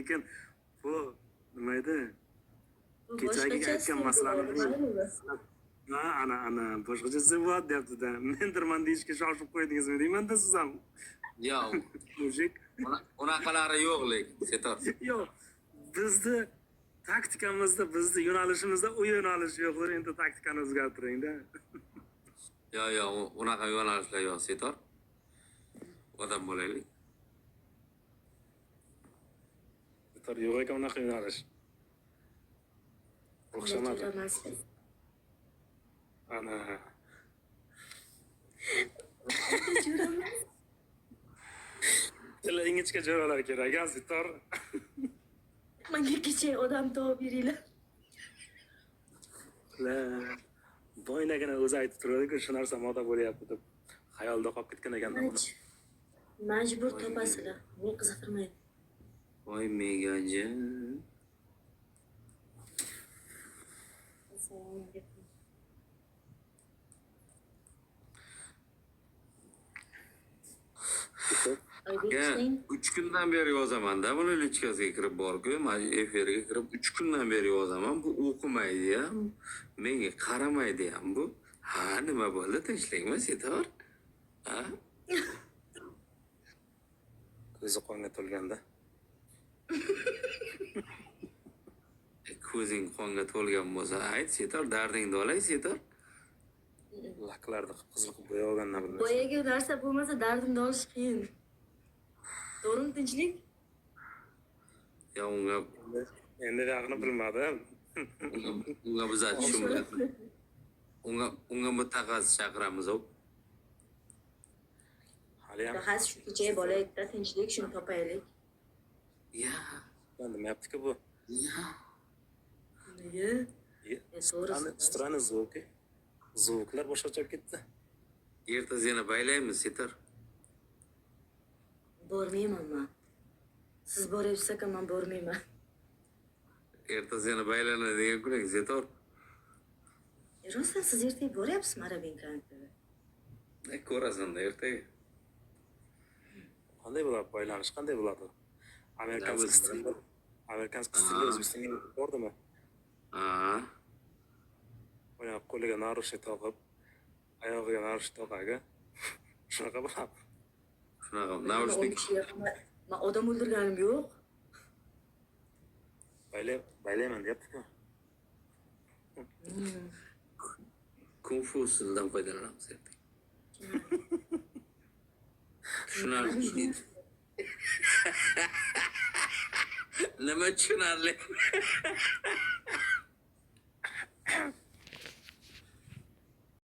Lekin bu nima edi? Bu Kechagi boshqacha aytgan stil masalani bo'ladi, maylimi? Ha, ana, ana, boshqacha bo'ladi deyapti-da. Mendirman deyishga shoshib qo'ydingizmi deyman-da siz ham. Yo'q, Мужик. Unaqalari yo'q lekin, Setor. Yo'q, bizni taktikamizda, bizni yo'nalishimizda u yo'nalish yo'q. Endi taktikani o'zgartiring-da. Yo'q, yo'q, unaqa yo'nalishlar yo'q, Setor. Odam bo'laylik. Setor, yo'q ekan unaqa yo'nalish. O'xshamadi. Jo'ra emassiz. Ana. Jo'ra emas. Tili ingichka jo'ralar kerak, a, Setor. Menga kecha odam topib beringlar. La, boynagina o'zi aytib turadiku, shu narsa moda bo'lyapti deb. Xayolda qolib ketgan ekan. Majbur topasizlar. Men qiziqtirmaydi. Voy megaji. Assalomu alaykum. Oybek Aka, ishlang. 3 kundan beri yozaman-da, buni lichkasiga kirib borku, man efirga kirib 3 kundan beri yozaman, bu o'qimaydi ham, menga qaramaydi ham bu. Ha, nima bo'ldi, tinchlikmi, Setor? Ha? Ko'zi qonga to'lganda. Ko'zing qonga to'lgan bo'lsa, ayt, Setor, dardingni olay, Setor. Laklarni qip-qizil qilib bo'yab olganlar bilmaysan. Boyagi narsa bo'lmasa dardimni olish qiyin. To'g'rimi, tinchlik? Ya unga Endi buyog'ini bilmadim. Unga biz tushunmayapmiz. Unga mutaxassis chaqiramiz. Haliyam Mutaxassis shu kecha bola aytdi, tinchlik, shuni topaylik. Ya, nimayapti-ku bu? ya. Nega? To'g'ri. Странный звуки. Zvuklar boshqacha bo'lib ketdi. Erta seni baylaymiz, Setor. Bormayman man. Siz boryapsiz ekan, man bormayman. Erta seni baylanadigan kun ekan, Setor. Rostdan siz ertaga boryapsizmi Arabinkani? Ko'rasan-da ertaga. Qanday bo'ladi baylanish? Qanday bo'ladi? Amerikanskiy stilda, amerikanskiy stilda O'zbekistonga bordimi? Ha. Boya qo'liga narushnik taqib, oyog'iga narushnik taqadi. Shunaqa bo'ladi. Shunaqa. Naushnik. Man odam o'ldirganim yo'q. Baylayman deyapti-ku. Kung fu usulidan foydalanamiz ertaga. Tushunarli. Nima tushunarli?